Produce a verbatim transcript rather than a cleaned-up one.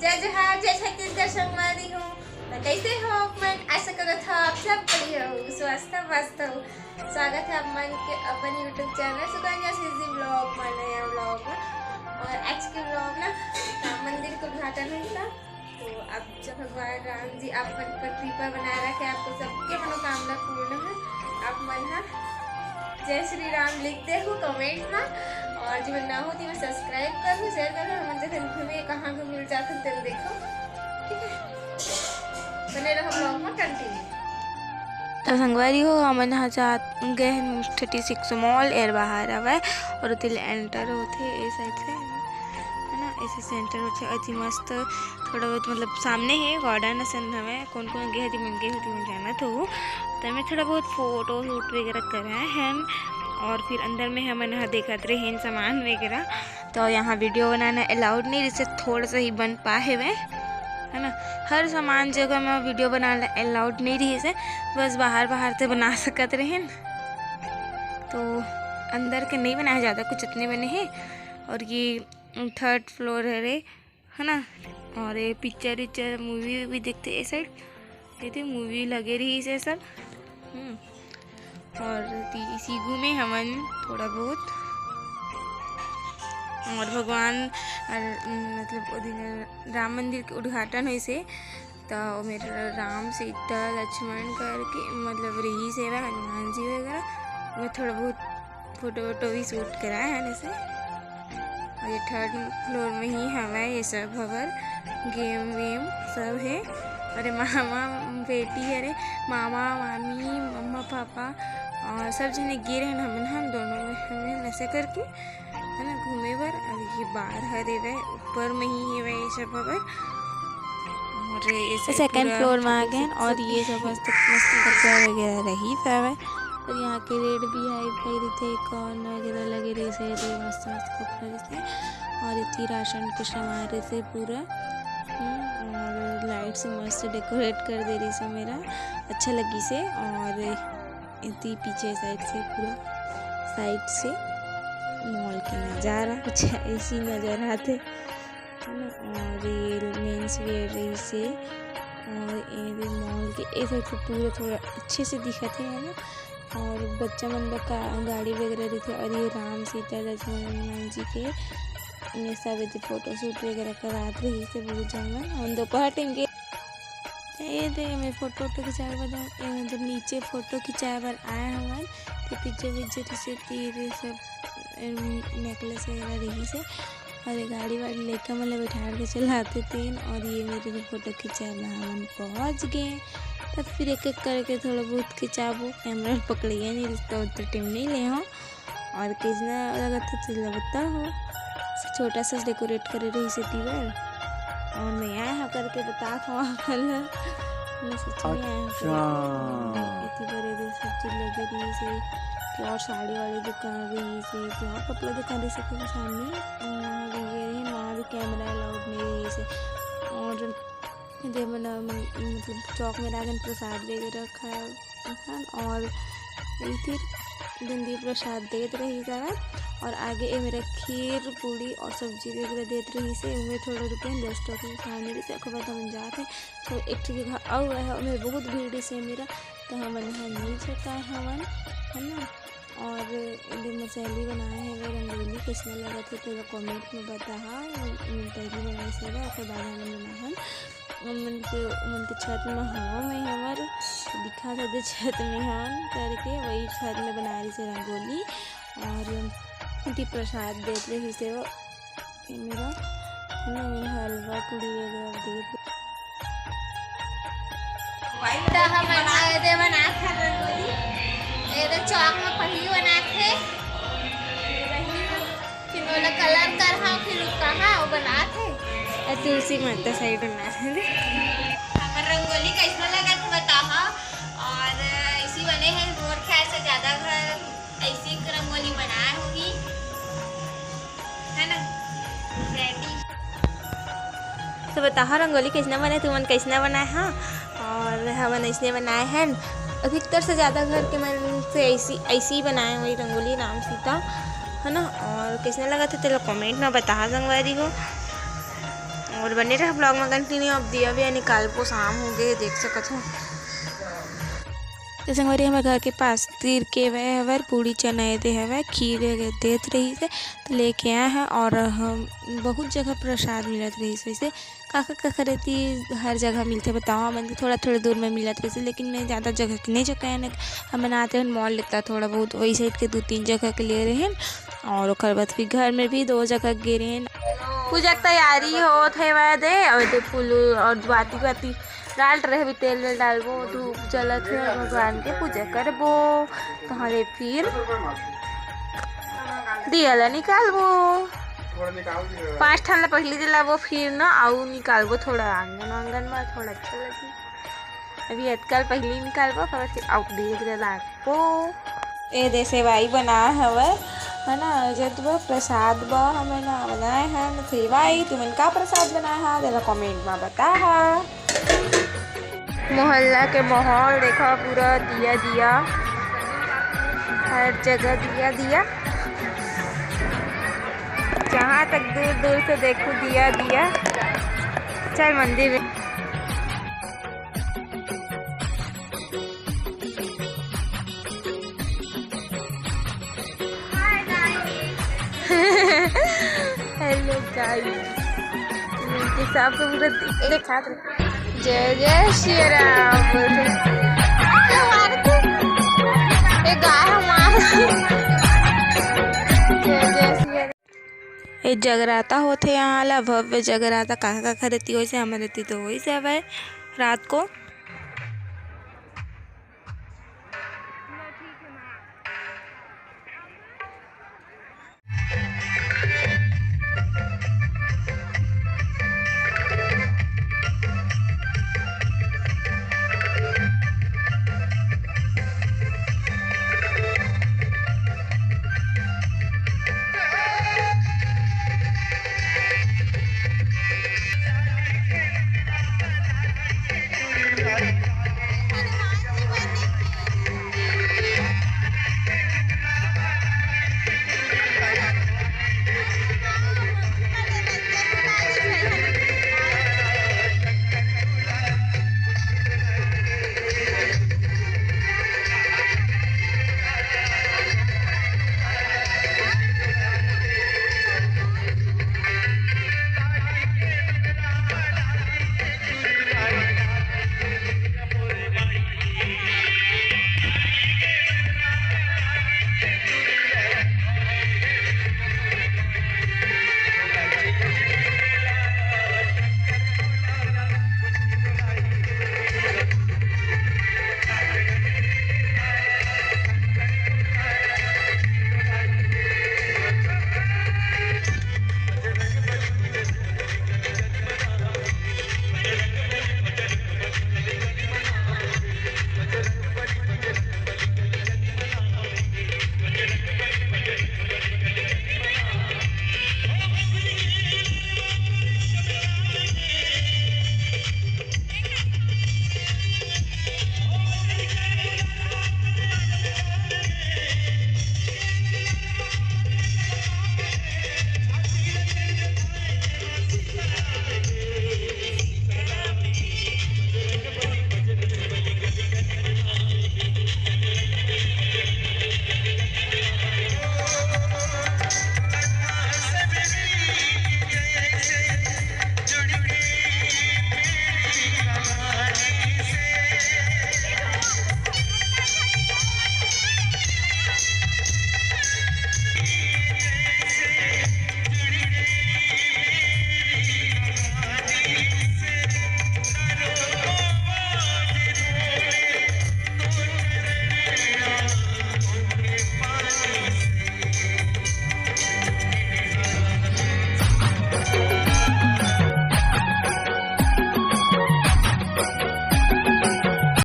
जय जोहार, जय छत्तीसगढ़ संगवारी हो। त कैसे हो आप मन? आशा करत हो आप सब बढ़िया हो, स्वस्थ मस्त हो। स्वागत है आप मन के अपन YouTube channel Sukanya CG vlog में, नया व्लॉग में। और आज के व्लॉग ना राम मंदिर के उद्घाटन हुई था, तो अब जब भगवान राम जी आप मन पर कृपा बनाए रखे, आपको सबके मनोकामना पूर्ण हो। आप मन हा जय श्री राम लिख दे हो कमेंट में, और जो ना हो तो सब्सक्राइब कर हो, शेयर कर हो, हमन जखन घूमे कहाँ घूमे जाथन तेन देखो, ठीक है, बने रहो व्लॉग में कंटिन्यू। तो संगवारी हो, हमन ह जात गए हन थर्टी सिक्स मॉल, एहर बाहर हवय और ओती ले एंटर होथे ए साइड से, है ना, ऐसे से एंटर होथे। अति मस्त, थोड़ा बहुत मतलब सामने हे गार्डन असन हवय, कौन कौन गे हे, मन गे हे, तुमन जानत हो। तो मैं थोड़ा बहुत फोटो शूट वगैरह कराए हन और फिर अंदर में हमन ह देखत रहे हन सामान वगैरह। तो यहाँ वीडियो बनाना अलाउड नहीं रहिसे, थोड़ा सा ही बन पाए हवे, है ना। हर सामान जगह में वीडियो बनाना अलाउड नहीं रहिसे, बस बाहर बाहर से बना सकत रहेन। तो अंदर के नहीं बनाए, ज़्यादा कुछ इतने बने हैं। और ये थर्ड फ्लोर है रे, है ना। और ये पिक्चर विक्चर, मूवी वूवी देखते ए साइड, ये तो मूवी लगे रही से सब। हम्म। और ती-, इसी घूमे हमन थोड़ा बहुत। और भगवान, अर, मतलब, ओ दिन राम मंदिर के उद्घाटन होइसे, तो मेरा राम, सीता, लक्ष्मण करके, मतलब, रही से हनुमान जी वगैरह, मैं थोड़ा बहुत फोटो वोटो भी शूट कराए हन ऐसे। और ये थर्ड फ्लोर में ही हवय, ये सब हवर गेम वेम सब है। अरे मामा बेटी, अरे मामा मामी, मम्मा पापा और सब जने गे रहन हमन, हम दोनों में हमन ऐसे करके, है ना, घूमे बर। अब ये बार हर हेवय, ऊपर में ही हेवय ये सब हवर। और ऐसे सेकंड पूरा फ्लोर में आ गए हैं और ये सब मस्त मस्त कपड़ा वगैरह रही हवय। और यहाँ के रेट भी हाई फाई रहिथे, कॉर्न वगैरह लगे रहिसे, तो मस्त मस्त कपड़ा रहिसे। और इतनी राशन के सामान रहिसे पूरा। हम्म, और लाइट से मस्त डेकोरेट कर दे रहिसे, मेरा अच्छा लगिसे। और इतनी पीछे साइड से, पूरा साइड से मॉल के नज़ारा कुछ ऐसी नज़र आते, है ना। और ये मेंस वेयर रहिसे, और ये भी मॉल के ए साइड से पूरा थोड़ा अच्छे से दिखत है, है ना। और बच्चा मन बर का गाड़ी वगैरह रहिथे, और ये राम सीता लक्ष्मण हनुमान जी के, ये सब ऐसे फोटो शूट वगैरह करात रहिसे बहुत जगह। और दोपहर टाइम के ये दे, मैं फोटो वोटो खिंचाए बर, ए, जब नीचे फोटो खिंचाए बर आए हमन, तो पीछे पीछे से तीर सब, एम, नेकलेस वगैरह रहिसे। और ये गाड़ी वाड़ी लइका मन ला बैठार के चलाते तेन, और ये मेरे भी फोटो खिंचाए बर हमन पहुँच गए। तब फिर एक एक करके थोड़ा बहुत खिंचाबो, कैमरा पकड़िया नहीं, तो उतना टाइम नहीं ले हो। और कइसना लगत हे, तेला बताओ। छोटा सा डेकोरेट करे रहिसे तेबर, और मैं आए हा करके बतात हव आप मन ला। मैं सच में आए हा करके। अच्छा। इतनी बड़े दे सब चीज लगे रहिसे, कि और साड़ी वाड़ी दुकान रहिसे, कि और कपड़ा दुकान रहिसे, कि सामने, अ, ये रहे, वहाँ भी कैमरा अलाउड नहीं रहिसे। और दे मन, मतलब, चौक में रागन प्रसाद वगैरह खाए हन, और फिर बूंदी प्रसाद देत रहिस हवय, और आगे ए मेरा खीर पूड़ी और सब्जी वगैरह देत रहिसे। उमे थोड़ा रुके, दस टका के सामने रहिसे, ओकर बाद हमन जात हे। तो एक ठो जगह अउ है, ओमे बहुत भीड़ रहिसे मेरा, तो हमन यहाँ नहीं छकाए हवन, है ना। और एदे मोर सहेली बनाए हवे रंगोली, कइसना लगत हे तेला कमेंट में बताहा। मैं पहली बनाइस हवे, ओकर बाद हमन बनाए हन। हमन के, हमन के छत में हवा में हमर दिखा था दे छत में हन करके, वही छत में बना रही से रंगोली। और इति प्रसाद देत रही से वो, ये मेरा, है ना, ये हलवा पूड़ी वगैरह देत। तो हमन एदे बनात हन रंगोली। एदे चौक में पहिली बनात हे। फिर ओला कलर करहा, फिर उ कहा, वो बनात हे। अ, तुलसी माता साइड बनात हे। हमर रंगोली कइसना लगत हे बताहा। और इसी बने हे, मोर ख्याल से ज्यादा घर ऐसी रंगोली बनाए होही, है ना? रेडी। तो बताहा रंगोली कइसना बने, तुमन कइसना बनाए हा? और हमन अइसने बनाए हन। अधिकतर से ज्यादा घर के मन से ऐसी, ऐसी ही बनाए हुई रंगोली राम सीता, है ना? और कइसना लगत हे तेला कमेंट में बताहा संगवारी हो। और बने रहे vlog में continue। अब दिया भी निकालबो, शाम हो गए, देख सकत हो। तो संगवारी, हमर घर के पास तीर के वह हवर पूड़ी चना ए दे हवय, खीर देत रहिस हे, तो लेके आए हैं। और हम बहुत जगह प्रसाद मिलत रहिस, वैसे काखर काखर एती हर जगह मिलथे बताओ, हमन के थोड़ा थोड़ा दूर में मिलत रहिस हे, लेकिन मैं ज़्यादा जगह के नहीं चुका है। हमन आते हैं मॉल लेता थोड़ा बहुत, वही साइड के दो तीन जगह के ले रहे हैं। और ओकर बाद फिर घर में भी दो जगह गे रहे हैं। पूजा के तैयारी होत हे वह दे, और दे फूल और बाती बाती डाल रहे, अभी तेल वेल डालबो, धूप जलत हे और भगवान के पूजा करबो। तहाँ ले फिर दिया ला निकालबो, पाँच ठन ला पहली जलाबो, फिर ना आऊ निकालबो थोड़ा आंगन वांगन में, थोड़ा अच्छा लगी। अभी अतका ल पहली निकालबो, ओकर बाद फिर आऊ धीरे धीरे लागबो। ए दे सेवाई बनाए हवय, है ना, जे तुमन प्रसाद बर हमन बनाए हन सेवाई। तुमन का प्रसाद बनाए हा, तेला comment में बताहा। मोहल्ला के माहौल देखा, पूरा दिया दिया, हर जगह दिया दिया, जहाँ तक दूर दूर से देखो दिया दिया। चल मंदिर में। Hello guys, इनके सबको पूरा दे-, दिखा दे। जय जय श्री राम बोलते। ए गाय हमार। जय जय श्री राम। ए जगराता होथे यहाँ ला, भव्य जगराता। काका काका रहती वैसे हमारे रहती तो वही से हवय रात को।